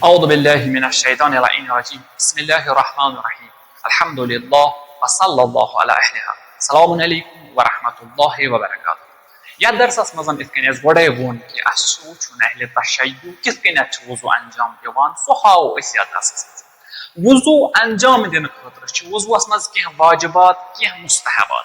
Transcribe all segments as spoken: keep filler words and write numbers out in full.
أعوذ بالله من الشيطان اللعين الرجيم. بسم الله الرحمن الرحيم. الحمد لله وصلى الله على أهلها. السلام عليكم ورحمة الله وبركاته. یتھ درسس منٛز، یِتھ کٔنۍ اَسہِ گۄڈے ووٚن کہِ اَسہِ چھُ وٕچھُن اہل تشیع کِتھ کٔنۍ چھُ وضو انجام دِوان، سُہ ہاوو أسۍ یتھ درسس منٛز۔ وضو انجام دِنہٕ خٲطرٕ چھِ وضوٗوَس منٛز کینٛہہ واجبات، کینٛہہ مستحبات۔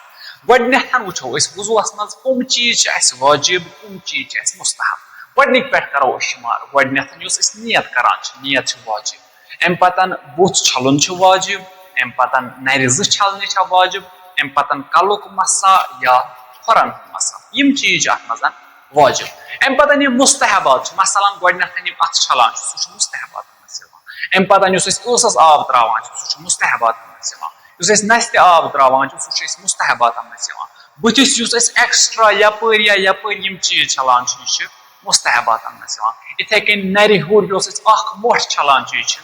گۄڈٕنیتھ وٕچھو أسۍ وضوٗوَس منٛز کٕم چیٖز چھِ اَسہِ واجب، کٕم چیٖز چھِ اَسہِ مستحب۔ گۄڈٕنِکۍ پٮ۪ٹھ کرو أسۍ شُمار۔ گۄڈٕنیتھ یُس أسۍ نیت کران چھِ، نیت چھِ واجب۔ اَمہِ پتن بُتھ چھلُن چھُ واجب، اَمہِ پتن نرِ زٕ چھلنہِ چھےٚ واجب، اَمہِ پتن کلُک مسا یا کھۄرن ہُنٛد مسا، یِم چیٖز چھِ اَتھ منٛز واجب۔ اَمہِ پتن یِم مستحبات چھِ، مثلاً گۄڈٕنیتھ یِم اَتھٕ چھلان چھِ، سُہ چھُ مستحباتن منٛز یِوان۔ اَمہِ پتہٕ یُس أسۍ ٲسَس آب تراوان چھِ، سُہ چھُ مستحباتن منٛز یِوان۔ یُس أسۍ نستہِ آب تراوان چھِ، سُہ چھُ أسۍ مستحباتن منٛز یِوان۔ بٕتھِس یُس أسۍ extra یپٲرۍ یا یپٲرۍ یِم چیٖز چھلان چھِ، یہِ چھِ مستحباتن منٛز یِوان۔ یِتھے کٔنۍ نرِ ہیوٚر یُس أسۍ اکھ مۄٹھ چھلان چھِ، یہِ چھِ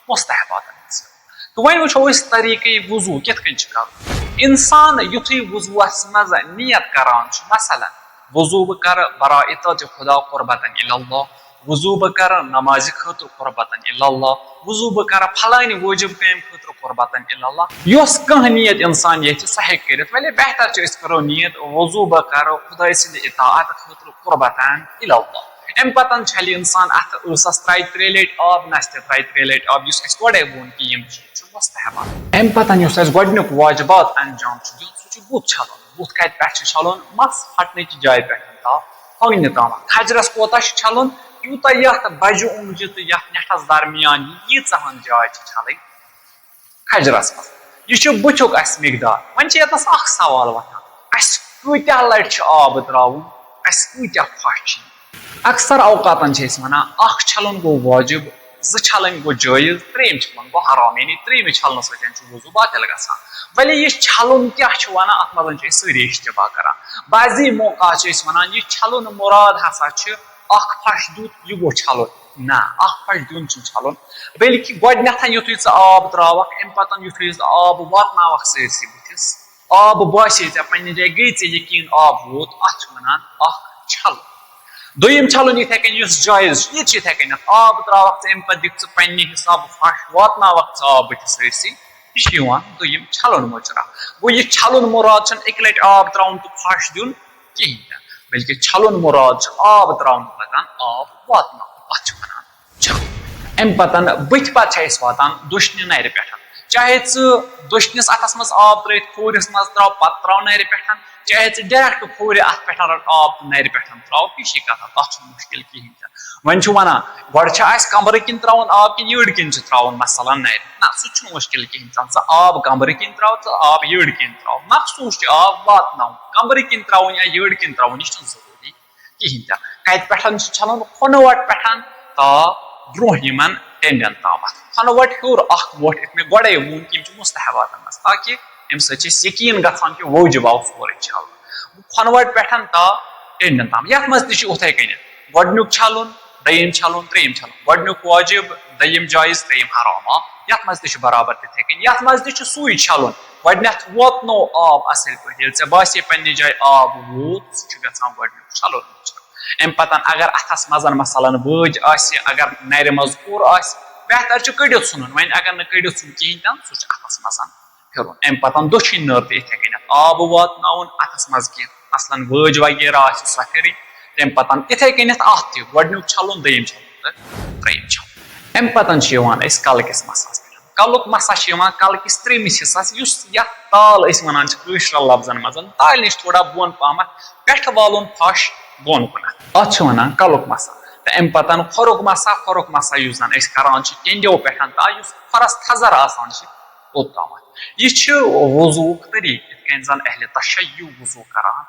مستحباتن منٛز یِوان۔ تہٕ وۄنۍ وٕچھو أسۍ طریٖقے وضو کِتھ کٔنۍ چھِ کرُن۔ انسان یُتھُے وضوٗوَس منٛز نیت کران چھُ، مثلاً وضو بہٕ کرٕ برائے ذاتِ خدا قربتاً الی اللہ، وضو بہٕ کرٕ نمازِ خٲطرٕ قربتاً الی اللہ، وضو بہٕ کرٕ فلانہِ وٲجب کامہِ خٲطرٕ قربتاً الی اللہ۔ یۄس کانٛہہ نیت انسان یژھِ، سۄ ہیٚکہِ کٔرِتھ۔ ولی بہتر چھُ أسۍ کرو نیت، وضو بہٕ کرٕ خدایہِ سٕنٛدِ اطاعت خٲطرٕ قربتاً الی اللہ۔ اَمہِ پتن چھلہِ انسان اَتھٕ ٲسس ترٛیہِ ترٛیٚیہِ لٹہِ آب، نستہِ ترٛیہِ ترٛیٚیہِ لٹہِ آب، یُس اَسہِ گۄڈے ووٚن کہِ یِم چیٖز چھِ مستحبات۔ اَمہِ پتن یُس اَسہِ گۄڈٕنیُک واجبات انجام چھُ دیُن، سُہ چھُ بُتھ چھلُن۔ بُتھ کتہِ پٮ۪ٹھ چھُ چھلُن؟ مس پھٹنہٕ چہِ جایہِ پٮ۪ٹھ تا کھۄنگنہِ تام۔ کھجرس کوتاہ چھُ چھلُن؟ یوٗتاہ یتھ بجہِ اونٛگجہِ تہٕ یتھ نٮ۪ٹھس درمیان ییٖژاہن جاے چھِ چھلٕنۍ کھجرس منٛز۔ یہِ چھُ بُتھیُک اَسہِ مقدار۔ وۄنۍ چھِ ییٚتنس اکھ سوال وۄتھان، اَسہِ کۭتیاہ لٹہِ چھُ آب تراوُن؟ اَسہِ کۭتیاہ پھش چھِ؟ اکثر اوقاتن چھِ أسۍ ونان، اکھ چھلُن گوٚو واجب، زٕ چھلٕنۍ گوٚو جٲیز، ترٛیٚیِم چھلُن گوٚو حرام، یعنی ترٛیٚیِمہِ چھلنہٕ سۭتۍ چھُ وضو باطل گژھان۔ ولی یہِ چھلُن کیٛاہ چھُ ونان، اتھ منٛز چھِ أسۍ سٲری اشتباہ کران۔ بعضی موقع چھِ أسۍ ونان، یہِ چھلُن مراد ہسا چھُ اکھ پھش دیُت، یہِ گوٚو چھلُن۔ نہ، اکھ پھش دیُن چھُنہٕ چھلُن، بلکہِ گۄڈٕنیتھ یُتھُے ژٕ آب تراوکھ، امہِ پتہٕ یُتھُے ژٕ آب واتناوکھ سٲرسٕے بُتھِس، آب باسے ژےٚ پننہِ جایہِ، گٔے ژےٚ یقین آب ووت، اتھ چھِ ونان اکھ چھلُن۔ دوٚیِم چھلُن یِتھے کٔنۍ یُس جٲیز چھُ، یہِ تہِ چھُ یِتھے کٔنٮ۪تھ، آب تراوکھ ژٕ، امہِ پتہٕ دِکھ ژٕ پننہِ حسابہٕ پھش، واتناوکھ ژٕ آب بٕتھِس سٲرسٕے، یہِ چھُ یِوان دوٚیِم چھلُن مُجرا۔ گوٚو یہِ چھلُن مُراد چھُنہٕ اِکہِ لٹہِ آب تراوُن تہٕ پھش دیُن کِہینۍ تہِ، بلکہِ چھلُن مُراد چھُ آب تراونہٕ پتہٕ آب واتناوُن، اتھ چھِ ونان چھلُن۔ امہِ پتہٕ بٕتھِ پتہٕ چھِ أسۍ واتان دٔچھنہِ نرِ پٮ۪ٹھ۔ چاہے ژٕ دٔچھنِس اتھس منٛز آب ترٲوِتھ کھوورِس منٛز تراو، پتہٕ تراو نرِ پٮ۪ٹھ، چاہے ژٕ direct کھوورِ اتھ پٮ۪ٹھ رٹ آب تہٕ نرِ پٮ۪ٹھ تراو، تہِ چھِ کتھ، تتھ چھُنہٕ مُشکِل کِہینۍ تہِ۔ وۄنۍ چھُ ونان، گۄڈٕ چھِ اَسہِ کمرٕ کِنۍ ترٛاوُن آب کِنہٕ یٔڈ کِنۍ چھُ ترٛاوُن، مثلاً نَرِ؟ نہ، سُہ تہِ چھُنہٕ مُشکِل کِہیٖنۍ۔ ژٕ آب کمرٕ کِنۍ ترٛاو، ژٕ آب یٔڈ کِنۍ ترٛاو، مخصوٗص چھُ آب واتناوُن۔ کمرٕ کِنۍ ترٛاوُن یا یٔڈ کِنۍ ترٛاوُن، یہِ چھُنہٕ ضروٗری کِہیٖنۍ تہِ۔ کَتہِ پٮ۪ٹھ چھُ چھَلُن؟ کھۄنہٕ وَٹہِ پٮ۪ٹھ تا برٛونٛہہ یِمن ٹیٚنٛڈٮ۪ن تامَتھ۔ کھۄنہٕ وَٹہِ ہیوٚر اَکھ ووٚٹھ، یِتھ مےٚ گۄڈَے ووٚن کہِ یِم چھِ مُستحباتَن منٛز، تاکہِ اَمہِ سۭتۍ چھِ أسۍ یقیٖن گژھان کہِ وٲجِب آو سورُے چھَلنہٕ۔ کھۄنہٕ وَٹہِ پٮ۪ٹھ تا ٹیٚنٛڈٮ۪ن تام۔ یَتھ منٛز تہِ چھُ یِتھَے کٔنٮ۪تھ۔ گۄڈٕنیُک چھَلُن، دوٚیِم چھَلُن، ترٛیٚیِم چھَلُن۔ گۄڈٕنیُک واجب، دوٚیِم جایز، ترٛیٚیِم حرام۔ آ، یَتھ منٛز تہِ چھُ برابر تِتھَے کٔنۍ۔ یَتھ منٛز تہِ چھُ سُے چھَلُن۔ گۄڈٕنٮ۪تھ ووتنو آب اَصٕل پٲٹھۍ۔ ییٚلہِ ژےٚ باسے پنٛنہِ جایہِ آب ووت، سُہ چھُ گژھان گۄڈٕنیُک چھَلُن۔ اَمہِ پَتَن اگر اَتھَس منٛز مثلاً وٲج آسہِ، اگر نَرِ منٛز کوٚر آسہِ، بہتر چھُ کٔڑِتھ ژھٕنُن۔ وۄنۍ اگر نہٕ کٔڑِتھ ژھُن کِہیٖنۍ تہِ نہٕ، سُہ چھُ اَتھَس منٛز پھِرُن۔ اَمہِ پَتَن دٔچھِنۍ نٔر تہِ یِتھَے کٔنٮ۪تھ آب واتناوُن، اَتھَس منٛز کینٛہہ مثلاً وٲج وغیرہ آسہِ سۄ پھِرٕنۍ، تَمہِ پَتَن یِتھَے کٔنٮ۪تھ اَتھ تہِ گۄڈٕنیُک چھَلُن، دوٚیِم چھَلُن تہٕ ترٛیٚیِم چھَلُن۔ اَمہِ پَتَن چھِ یِوان أسۍ کَلہٕ کِس مَسَس پٮ۪ٹھ۔ کَلُک مَسا چھِ یِوان کَلہٕ کِس ترٛیٚیِمِس حِصَس، یُس یَتھ تال أسۍ وَنان چھِ کٲشرٮ۪ن لفظَن منٛز، تالہِ نِش تھوڑا بۄن پَہمَتھ، پٮ۪ٹھٕ والُن پھَش بۄن کُنَتھ۔ اَتھ چھِ وَنان کَلُک مَسا۔ تہٕ اَمہِ پَتَن کھۄرُک مَسا، کھۄرُک مَسا یُس زَن أسۍ کَران چھِ کیٚنٛڈیو پٮ۪ٹھ تا، یُس کھۄرَس تھَزَر آسان چھِ، اوٚت تامَتھ۔ یہِ چھِ وضوٗوُک طریٖقہٕ، یِتھ کٔنۍ زَن اہلِ تشیع وضوٗ کَران۔